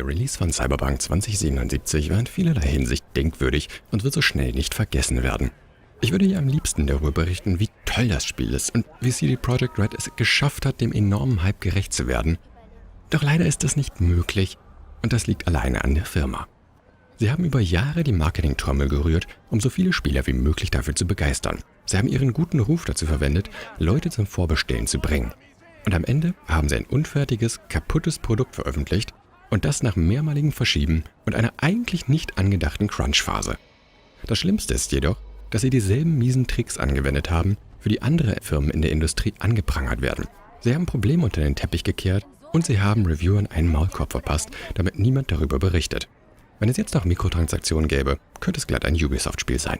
Release von Cyberpunk 2077 war in vielerlei Hinsicht denkwürdig und wird so schnell nicht vergessen werden. Ich würde hier am liebsten darüber berichten, wie toll das Spiel ist und wie CD Projekt Red es geschafft hat, dem enormen Hype gerecht zu werden. Doch leider ist das nicht möglich und das liegt alleine an der Firma. Sie haben über Jahre die Marketingtrommel gerührt, um so viele Spieler wie möglich dafür zu begeistern. Sie haben ihren guten Ruf dazu verwendet, Leute zum Vorbestellen zu bringen. Und am Ende haben sie ein unfertiges, kaputtes Produkt veröffentlicht und das nach mehrmaligem Verschieben und einer eigentlich nicht angedachten Crunch-Phase. Das Schlimmste ist jedoch, dass sie dieselben miesen Tricks angewendet haben, für die andere Firmen in der Industrie angeprangert werden. Sie haben Probleme unter den Teppich gekehrt und sie haben Reviewern einen Maulkorb verpasst, damit niemand darüber berichtet. Wenn es jetzt noch Mikrotransaktionen gäbe, könnte es glatt ein Ubisoft-Spiel sein.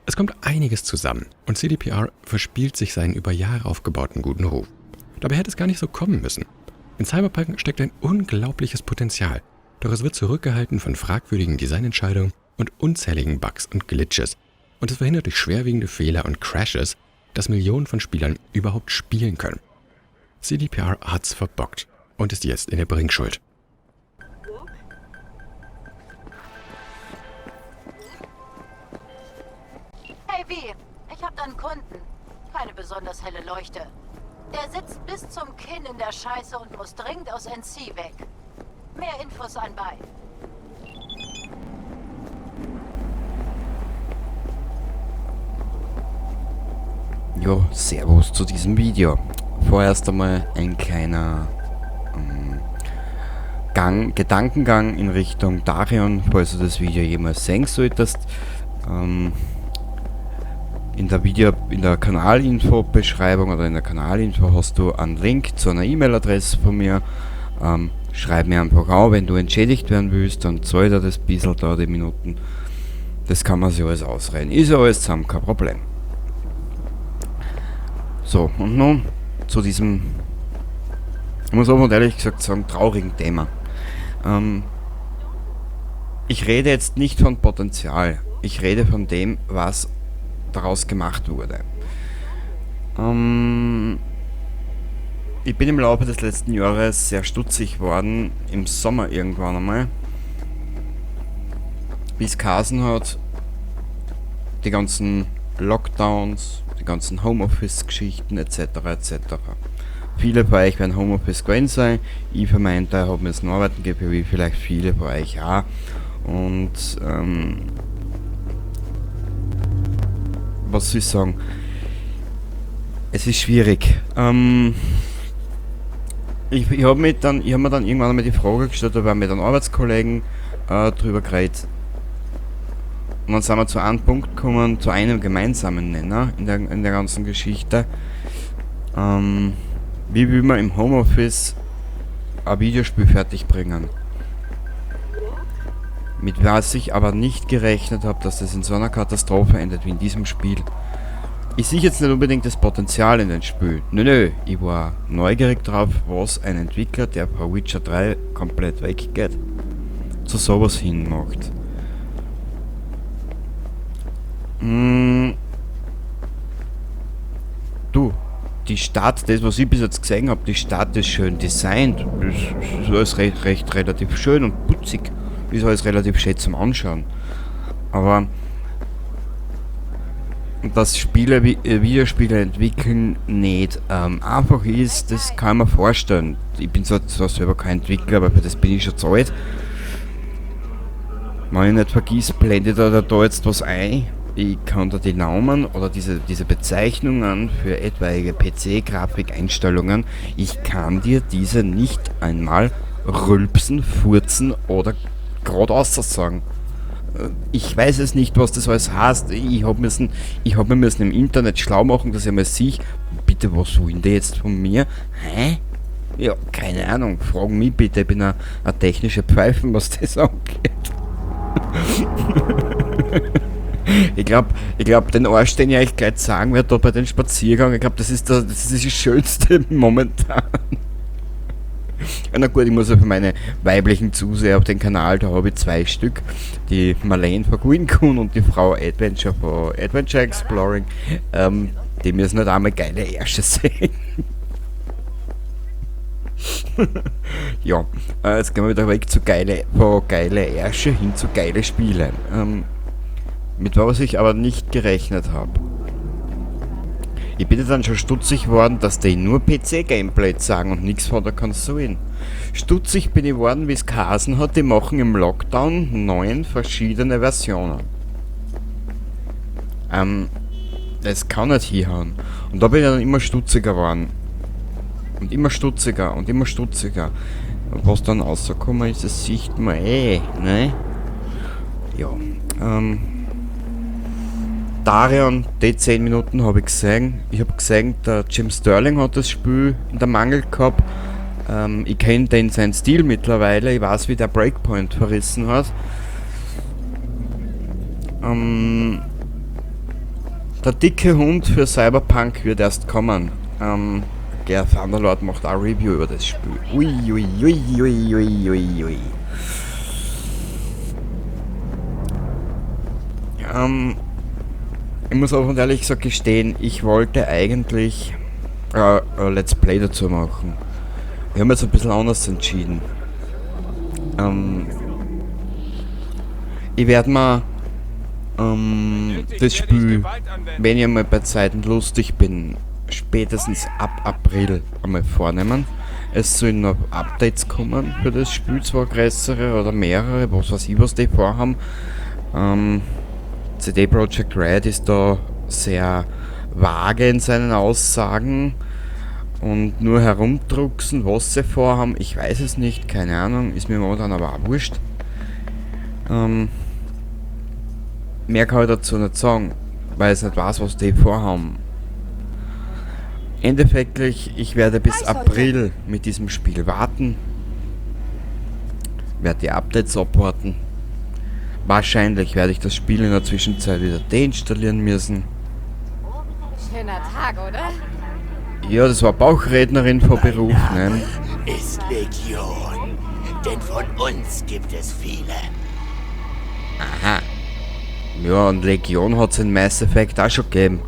Es kommt einiges zusammen und CDPR verspielt sich seinen über Jahre aufgebauten guten Ruf. Dabei hätte es gar nicht so kommen müssen. In Cyberpunk steckt ein unglaubliches Potenzial, doch es wird zurückgehalten von fragwürdigen Designentscheidungen und unzähligen Bugs und Glitches. Und es verhindert durch schwerwiegende Fehler und Crashes, dass Millionen von Spielern überhaupt spielen können. CDPR hat's verbockt und ist jetzt in der Bringschuld. Hey V, ich hab da einen Kunden. Keine besonders helle Leuchte. Der sitzt bis zum Kinn in der Scheiße und muss dringend aus NC weg. Mehr Infos anbei. Jo, servus zu diesem Video. Vorerst einmal ein kleiner Gedankengang in Richtung Darion, falls du das Video jemals sehen solltest. In der in der Kanalinfo-Beschreibung oder in der Kanalinfo hast du einen Link zu einer E-Mail-Adresse von mir. Schreib mir einfach an, wenn du entschädigt werden willst, dann zahl dir das bisschen da die Minuten. Das kann man sich alles ausreden. Ist ja alles zusammen, kein Problem. So, und nun zu diesem, ich muss offen und ehrlich gesagt sagen, traurigen Thema. Ich rede jetzt nicht von Potenzial, ich rede von dem, was daraus gemacht wurde. Ich bin im Laufe des letzten Jahres sehr stutzig worden, im Sommer irgendwann einmal, wie es geheißen hat, die ganzen Lockdowns, die ganzen Homeoffice-Geschichten et cetera et cetera. Viele von euch werden Homeoffice gewesen sein, ich für meinen Teil hab müssen arbeiten gehen, wie vielleicht viele von euch auch. Und was soll ich sagen? Es ist schwierig. Ich hab mich dann, ich hab mir dann irgendwann einmal die Frage gestellt, da war mit einem Arbeitskollegen drüber geredet. Und dann sind wir zu einem Punkt gekommen, zu einem gemeinsamen Nenner in der ganzen Geschichte. Wie will man im Homeoffice ein Videospiel fertig bringen? Mit was ich aber nicht gerechnet hab, dass das in so einer Katastrophe endet wie in diesem Spiel. Ich sehe jetzt nicht unbedingt das Potenzial in dem Spiel. Nö, nö, ich war neugierig drauf, was ein Entwickler, der bei Witcher 3 komplett weggeht, zu sowas hinmacht. Du, die Stadt, das was ich bis jetzt gesehen hab, die Stadt ist schön designt. Das ist alles recht relativ schön und putzig. Ist alles relativ schön zum Anschauen. Aber dass Spiele wie Videospiele entwickeln nicht einfach ist, das kann man vorstellen. Ich bin zwar selber kein Entwickler, aber für das bin ich schon zu alt. Wenn ich nicht vergiss, blende ich da jetzt was ein. Ich kann da die Namen oder diese Bezeichnungen für etwaige P C-Grafik-Einstellungen, ich kann dir diese nicht einmal rülpsen, furzen oder geradeaus sagen. Ich weiß es nicht, was das alles heißt. Ich hab mir müssen im Internet schlau machen, dass ich mal sehe, bitte, was wollen die jetzt von mir? Hä? Ja, keine Ahnung, frag mich bitte, ich bin eine technische Pfeife, was das angeht. Ich glaub, den Arsch, den ich euch gleich sagen werde, da bei den Spaziergang, ich glaub, das ist das Schönste momentan. Ja, na gut, ich muss ja für meine weiblichen Zuseher auf den Kanal, da habe ich 2 Stück, die Marlene von GuinKun und die Frau Adventure von Adventure Exploring, die müssen nicht einmal geile Ärsche sehen. Ja, jetzt gehen wir wieder weg zu geile, von geile Ärsche hin zu geile Spiele. Mit was ich aber nicht gerechnet habe. Ich bin ja dann schon stutzig worden, dass die nur PC-Gameplay zeigen und nichts von der Konsole. Stutzig bin ich worden, wie es geheißen hat, die machen im Lockdown 9 verschiedene Versionen. Das kann nicht hinhauen. Und da bin ich dann immer stutziger geworden. Und immer stutziger und immer stutziger. Und was dann rausgekommen ist, das sieht man eh, ne? Ja, Darion, die 10 Minuten habe ich gesehen. Ich habe gesehen, der Jim Sterling hat das Spiel in der Mangel gehabt. Ich kenne den seinen Stil mittlerweile. Ich weiß, wie der Breakpoint verrissen hat. Der dicke Hund für Cyberpunk wird erst kommen. Der Thunderlord macht auch Review über das Spiel. Ui, ui, ui, ui, ui, ui, ui. Ich muss auch ehrlich gesagt gestehen, ich wollte eigentlich ein Let's Play dazu machen. Wir haben jetzt ein bisschen anders entschieden. Ich werde mir das Spiel, wenn ich einmal bei Zeiten lustig bin, spätestens ab April einmal vornehmen. Es sollen noch Updates kommen für das Spiel, zwar größere oder mehrere, was weiß ich, was die vorhaben. CD Projekt Red ist da sehr vage in seinen Aussagen und nur herumdrucksen, was sie vorhaben, ich weiß es nicht, keine Ahnung, ist mir momentan aber auch wurscht. Mehr kann ich dazu nicht sagen, weil ich nicht weiß, was die vorhaben. Endeffektlich, ich werde bis April mit diesem Spiel warten, werde die Updates abwarten. Wahrscheinlich werde ich das Spiel in der Zwischenzeit wieder deinstallieren müssen. Schöner Tag, oder? Ja, das war Bauchrednerin von Beruf, ne? Ist Legion, denn von uns gibt es viele. Aha. Ja, und Legion hat's in Mass Effect auch schon gegeben.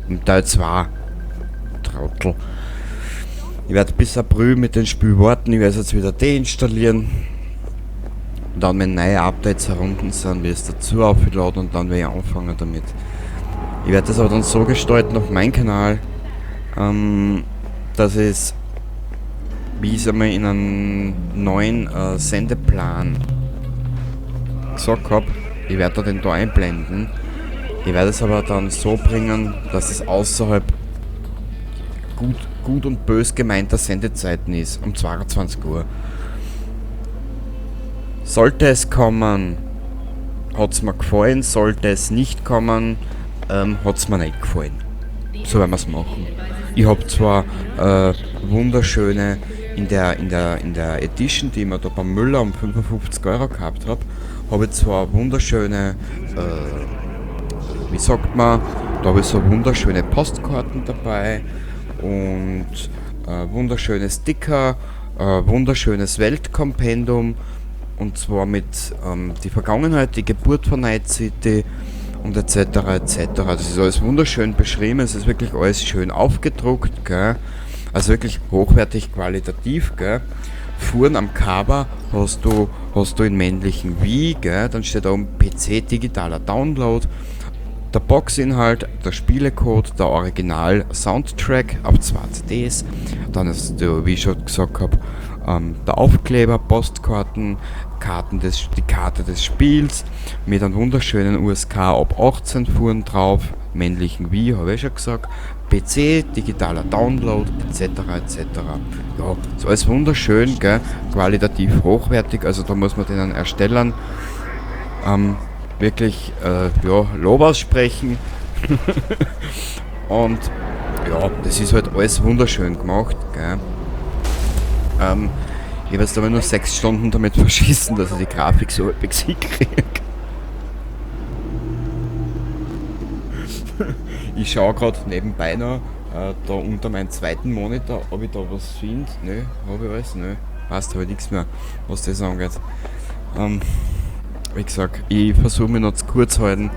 Im Teil 2. Trottel. Ich werde bis April mit dem Spiel warten, ich werde es jetzt wieder deinstallieren. Und dann, wenn neue Updates herunter sind, werde ich es dazu aufgeladen und dann werde ich anfangen damit. Ich werde das aber dann so gestalten auf meinem Kanal, dass es, wie ich es einmal in einem neuen Sendeplan gesagt hab, ich werde da den da einblenden. Ich werde es aber dann so bringen, dass es außerhalb gut und bös gemeinter Sendezeiten ist, um 22 Uhr. Sollte es kommen, hat's mir gefallen. Sollte es nicht kommen, hat's mir nicht gefallen. So werden wir's machen. Ich hab zwar wunderschöne in der Edition, die ich mir da beim Müller um 55 Euro gehabt hab, hab ich zwar wunderschöne, wie sagt man, da hab ich so wunderschöne Postkarten dabei und wunderschöne Sticker, wunderschönes Weltkompendium. Und zwar mit die Vergangenheit, die Geburt von Night City und et cetera, et cetera. Das ist alles wunderschön beschrieben, es ist wirklich alles schön aufgedruckt, gell? Also wirklich hochwertig, qualitativ, gell? Fuhren am Cover hast du in männlichen Wie, gell? Dann steht da oben PC digitaler Download, der Boxinhalt, der Spielecode, der Original-Soundtrack auf 2 CDs, dann ist, wie ich schon gesagt hab, der Aufkleber, Postkarten, die Karte des Spiels mit einem wunderschönen USK ab 18 Fuhren drauf, männlichen Wie, hab ich schon gesagt, PC, digitaler Download, et cetera, et cetera. Ja, ist alles wunderschön, gell? Qualitativ hochwertig, also da muss man den Erstellern wirklich ja, Lob aussprechen. Und ja, das ist halt alles wunderschön gemacht, gell? Ich hab jetzt aber nur 6 Stunden damit verschissen, dass ich die Grafik so halbwegs hinkrieg. Ich schau grad nebenbei noch da unter meinem zweiten Monitor, ob ich da was find. Nö, hab ich alles? Nö, passt, hab ich nix mehr, was das angeht. Wie gesagt, ich versuch mich noch zu kurz halten.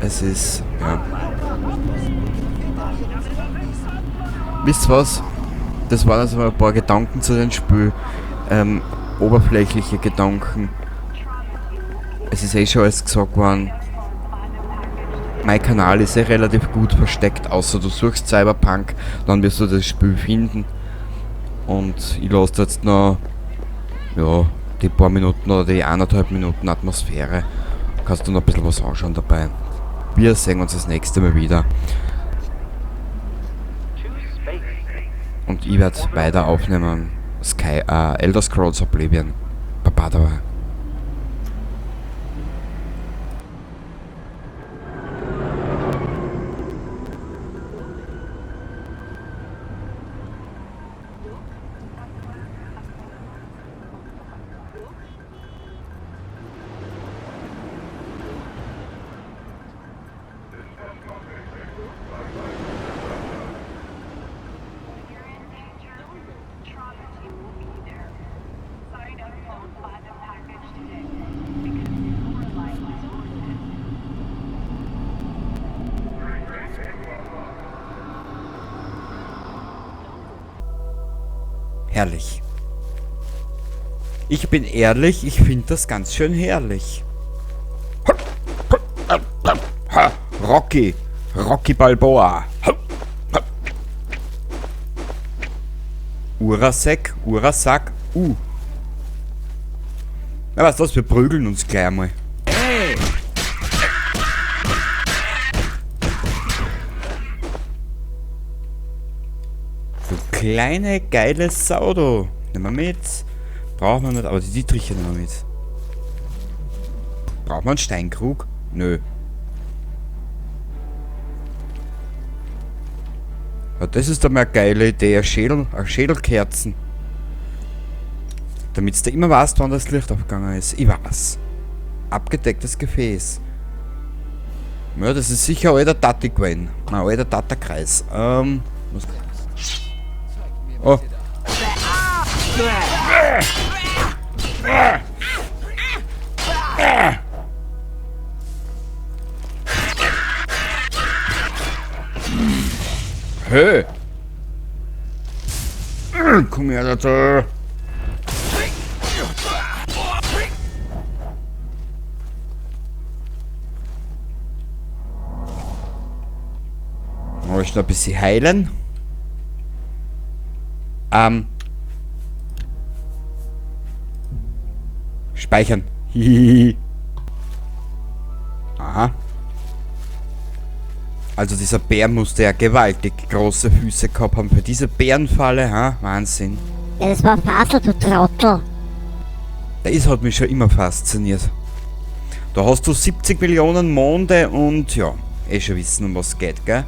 Es ist, ja. Wisst ihr was? Das waren also ein paar Gedanken zu dem Spiel. Oberflächliche Gedanken. Es ist eh schon alles gesagt worden. Mein Kanal ist eh relativ gut versteckt, außer du suchst Cyberpunk, dann wirst du das Spiel finden. Und ich lasse jetzt noch, ja, die paar Minuten oder die 1,5 Minuten Atmosphäre. Kannst du noch ein bisschen was anschauen dabei. Wir sehen uns das nächste Mal wieder. Und ich werde weiter aufnehmen. Elder Scrolls Oblivion. Baba dabei. Herrlich. Ich bin ehrlich, ich find das ganz schön herrlich. Rocky. Rocky Balboa. Urasek, Urasak, U. Na, weißt du was, wir prügeln uns gleich einmal. Du kleine, geile Sau, du. Nehmen wir mit. Brauchen wir nicht, aber die Dietriche nehmen wir mit. Braucht man einen Steinkrug? Nö. Ja, das ist doch mal eine geile Idee. Ein Schädelkerzen. Damit's da immer weißt, wann das Licht aufgegangen ist. Ich weiß. Abgedecktes Gefäß. Ja, das ist sicher alter Tati gewesen. Ein alter Tata-Kreis. Was? Oh. Hey! Komm her dazu! Mal ich noch ein bisschen heilen. Speichern. Hihihi. Aha. Also dieser Bär musste ja gewaltig große Füße gehabt haben. Für diese Bärenfalle, ha? Wahnsinn. Ja, das war Fasel, du Trottel. Das hat mich schon immer fasziniert. Da hast du 70 Millionen Monde und ja, eh schon wissen, um was es geht, gell?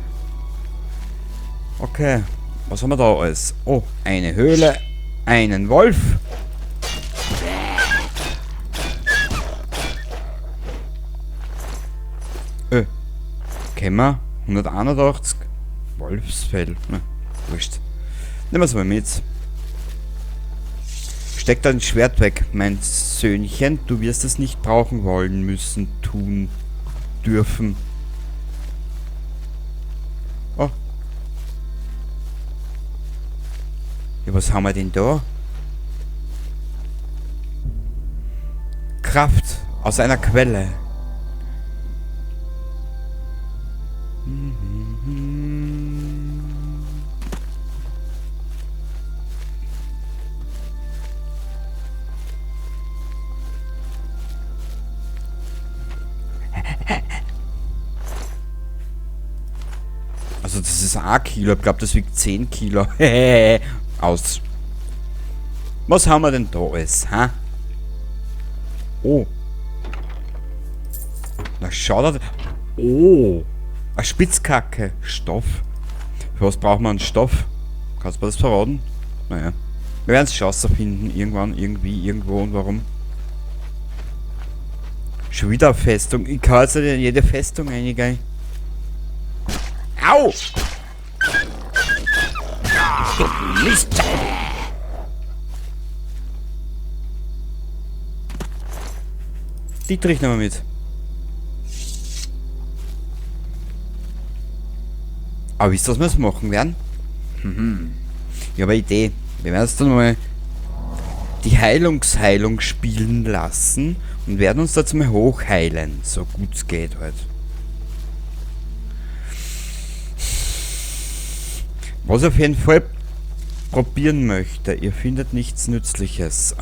Okay, was haben wir da alles? Oh, eine Höhle, einen Wolf. Kennen wir? 181. Wolfsfell. Na, wurscht. Nehmen wir's mal mit. Steck dein Schwert weg, mein Söhnchen. Du wirst es nicht brauchen wollen, müssen, tun, dürfen. Oh. Ja, was haben wir denn da? Kraft aus einer Quelle. Also das ist 1 Kilo, ich glaub, das wiegt 10 Kilo. Aus. Was haben wir denn da alles, ha? Oh. Na schau da. Oh. Eine Spitzkacke. Stoff. Für was braucht man einen Stoff? Kannst du mir das verraten? Naja. Wir werden's schon finden. Irgendwann, irgendwie, irgendwo und warum. Schon wieder eine Festung. Ich kann jetzt nicht in jede Festung reingehen. Au! Mist! Dietrich nehmen wir mit. Aber wisst ihr, was wir jetzt machen werden? Ich habe eine Idee. Wir werden jetzt dann mal die Heilungsheilung spielen lassen und werden uns dazu mal hochheilen, so gut es geht halt. Was ich auf jeden Fall probieren möchte, ihr findet nichts Nützliches.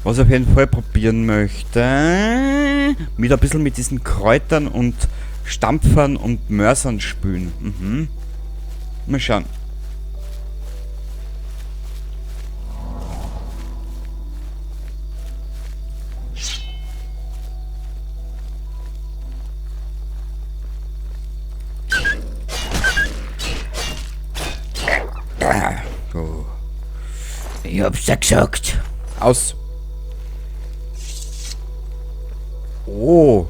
Was ich auf jeden Fall probieren möchte, mit ein bisschen mit diesen Kräutern und Stampfern und Mörsern spülen. Mhm. Mal schauen. Oh. Ich hab's ja gesagt. Aus. Oh.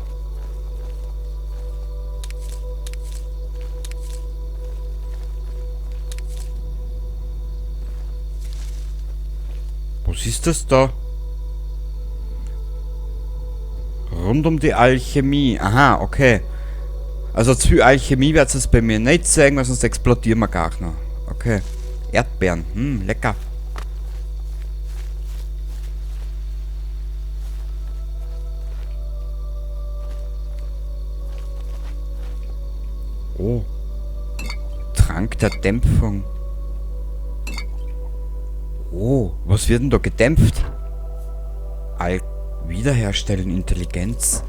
Was ist das da? Rund um die Alchemie. Aha, okay. Also zu viel Alchemie wird's es bei mir nicht zeigen, weil sonst explodieren wir gar noch. Okay. Erdbeeren. Lecker. Oh. Trank der Dämpfung. Oh, was wird denn da gedämpft? Wiederherstellen, Intelligenz.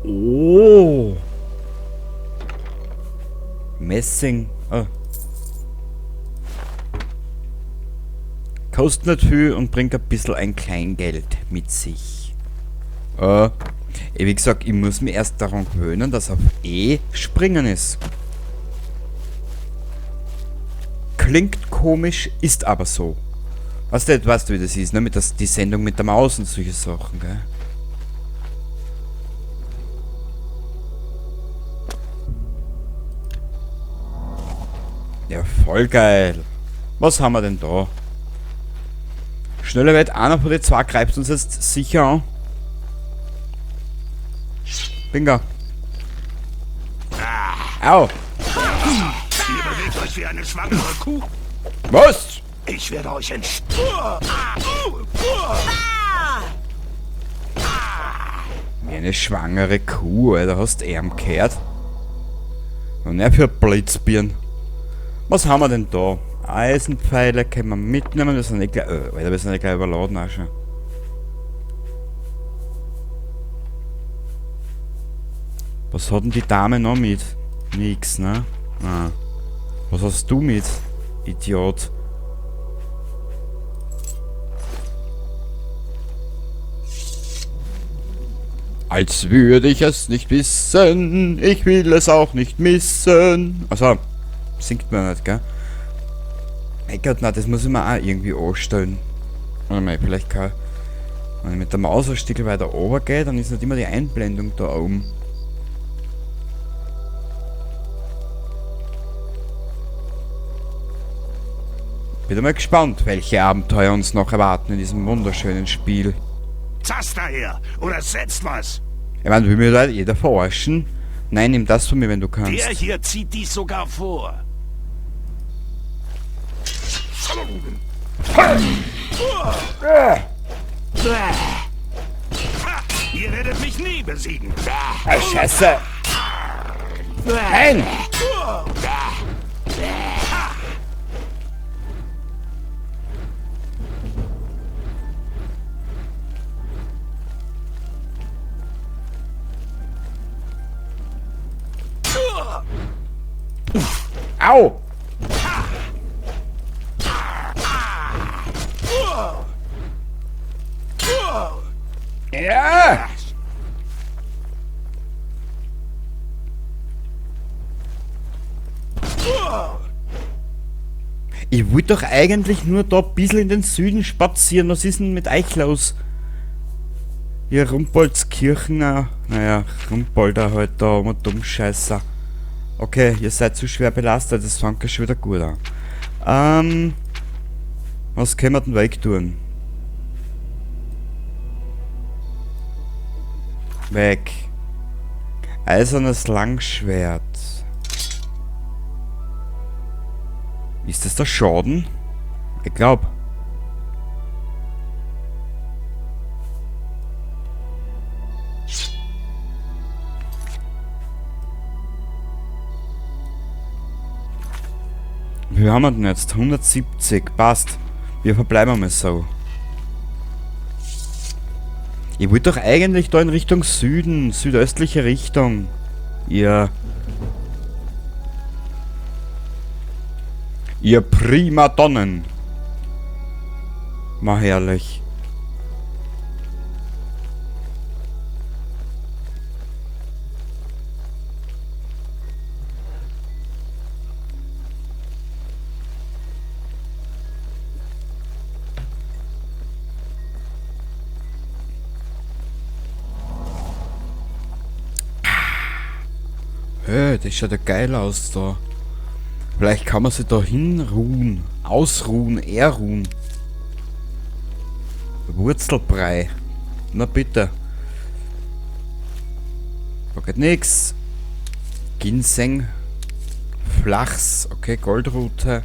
Oh. Messing. Oh. Kostet nicht viel und bringt ein bisschen ein Kleingeld mit sich. Wie gesagt, ich muss mich erst daran gewöhnen, dass auf E springen ist. Klingt komisch, ist aber so. Weißt du, wie das ist, ne? Mit das, die Sendung mit der Maus und solche Sachen, gell? Ja, voll geil. Was haben wir denn da? Schneller wird einer von den zwei greift uns jetzt sicher an. Bingo. Au. Ihr bewegt euch wie eine schwangere Kuh. Was? Ich werde euch Wie eine schwangere Kuh, Alter, hast du Arm gehört? Und er für Blitzbirn. Was haben wir denn da? Eisenpfeile können wir mitnehmen, wir sind nicht gleich, Alter, wir sind nicht gleich überladen auch schon. Was hat denn die Dame noch mit? Nix, ne? Nein. Was hast du mit, Idiot? Als würde ich es nicht wissen, ich will es auch nicht missen. Also, singt man nicht, gell? Mein Gott, nein, das muss ich mir auch irgendwie anstellen. Warte mal, vielleicht kann, wenn ich mit der Maus ein Stück weiter runter gehe, dann ist nicht immer die Einblendung da oben. Bin mal gespannt, welche Abenteuer uns noch erwarten in diesem wunderschönen Spiel. Zaster her! Oder setzt was! Ich meine, will mir da jeder verarschen? Nein, nimm das von mir, wenn du kannst. Der hier zieht dies sogar vor. Ihr werdet mich nie besiegen. Ah, Scheiße! Nein! Au! Ja! Ich wollte doch eigentlich nur da ein bisschen in den Süden spazieren. Was ist denn mit euch los? Hier Rumpoltskirchen, naja, Rumpolder halt da, immer Dummscheißer. Okay, ihr seid zu schwer belastet, das fängt ja schon wieder gut an. Was können wir denn wegtun? Weg. Eisernes Langschwert. Ist das der Schaden? Ich glaube. Wie haben wir denn jetzt? 170. Passt. Wir verbleiben mal so. Ich wollte doch eigentlich da in Richtung Süden, südöstliche Richtung. Ihr Primadonnen. Mal herrlich. Hey, das schaut ja geil aus da. Vielleicht kann man sich da hinruhen, ausruhen, erruhen. Wurzelbrei. Na bitte. Da geht nix. Ginseng. Flachs. Okay, Goldrute.